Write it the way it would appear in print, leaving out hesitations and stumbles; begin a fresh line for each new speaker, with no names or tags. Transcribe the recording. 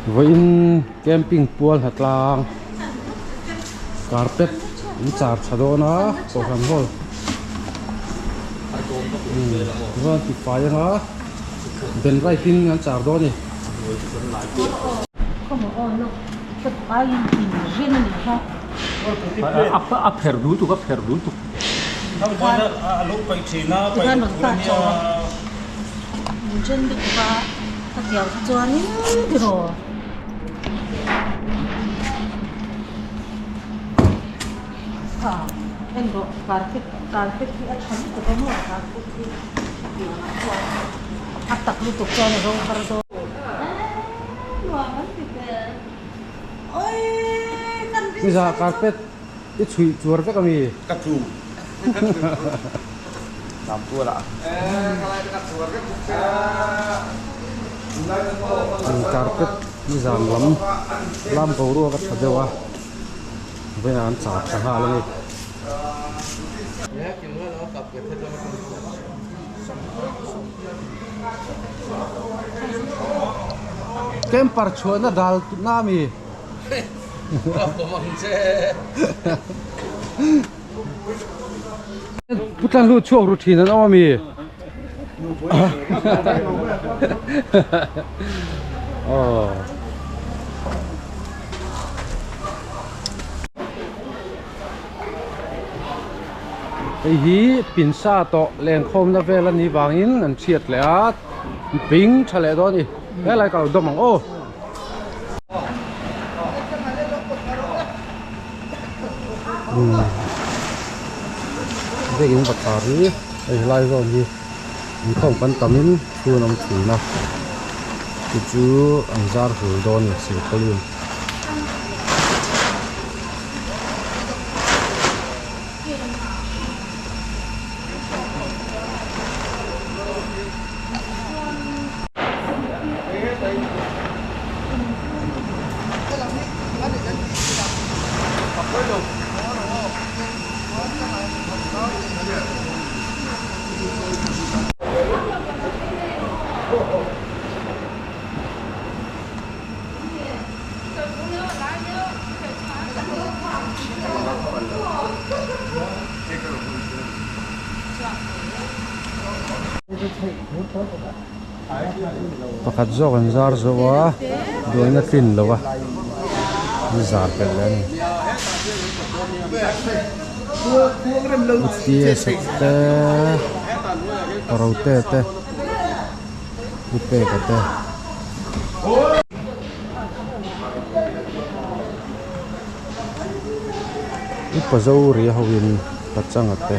Vawiin camping pual hnatlang carpet an char tha dawn a kohhran hall chuan ti fai anga ben right in an char dawn a ni.
A pher dul tuk a pher dul tuk.
Nizah carpet i chhuih chuar vek ami?
Ka tlu. Nam tual ah.
Carpet nizan lam lam boruak a tha deuh a, vawiinah an char tha nghal a ni. Camper chhuahna dal na ami? Pu tlan hlu chhuak ru thin an awm ami? Aw. Hei hi pinsa tawh lenkhawmna vel a nih vangin an chhiat leh a ping tha leh dawn a ni helai ka lo dawm ang aw. Biakin bathlar hi hei helai zawn hi inkhawm kan tamin thu an awm thin a chu chu an zar hul dawn a ni silpauline. Pakhat zawk an zar zo a duaina tlin lo a an zar belh leh a ni. Te rote te. Pu peka te. Upa zo ria ho in pachanga te.